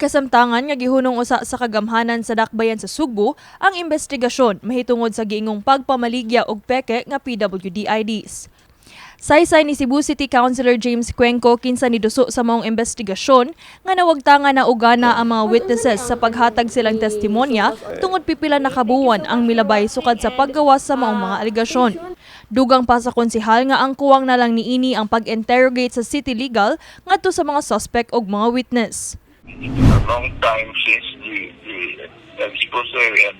Kasamtangan nga gihunong usa sa kagamhanan sa dakbayan sa Sugbo ang investigasyon mahitungod sa giingong pagpamaligya og peke nga PWD IDs. Saysay ni Cebu City Councilor James Cuenco kinsa niduso sa maong investigasyon nga nawagtangan na ugana ang mga witnesses sa paghatag silang testimonya tungod pipila na kabuwan ang milabay sukad sa paggawas sa maong mga alegasyon. Dugang pa sa konsehal nga ang kuwang na lang niini ang pag-interrogate sa City Legal ngadto sa mga suspect og mga witness. A long time since the expose and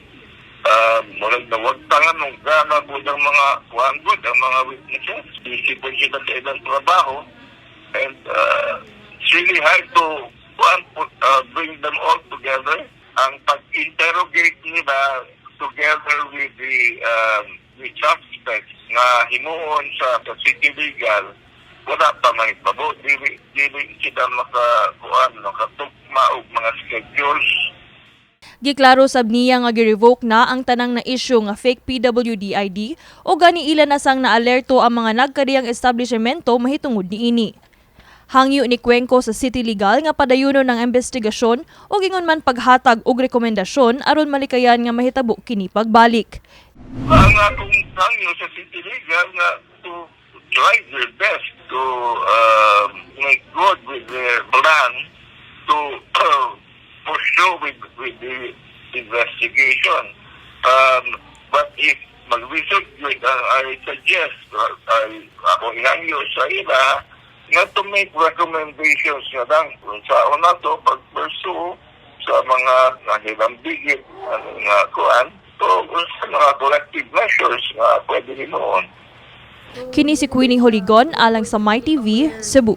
murag nawagtangan nung gana po ng mga kuan gud ang mga witnesses. Busy po sila sa ilang trabaho and it's really hard to kuan, bring them all together. Ang pag-interrogate nila together with the suspects nga himuon sa City Legal, wala pa may babo. Dili sila maka kuan, makatugma og mga schedules. Giklaro sab niya nga gi-revoke na ang tanang na issue nga fake PWD ID o gani ila na sang naalerto ang mga nagkadiyang establishmento mahitungod niini. Hangyo ni Cuenco sa City Legal nga padayunon ang investigasyon o ingon man paghatag og rekomendasyon aron malikayan nga mahitabo kini pagbalik. Ang akong hangyo sa City Legal nga to try their best to make good with their plan to pursue with the investigation. But if mag-result yun, I suggest, I, ako ihangyo sa ila, nga to make recommendations nga lang kung sa una to pag-pursue sa mga nahilambigit ano nga kuan to sa mga corrective measures nga pwede himuon. Kini si Queenie Holigon alang sa MyTV, Cebu.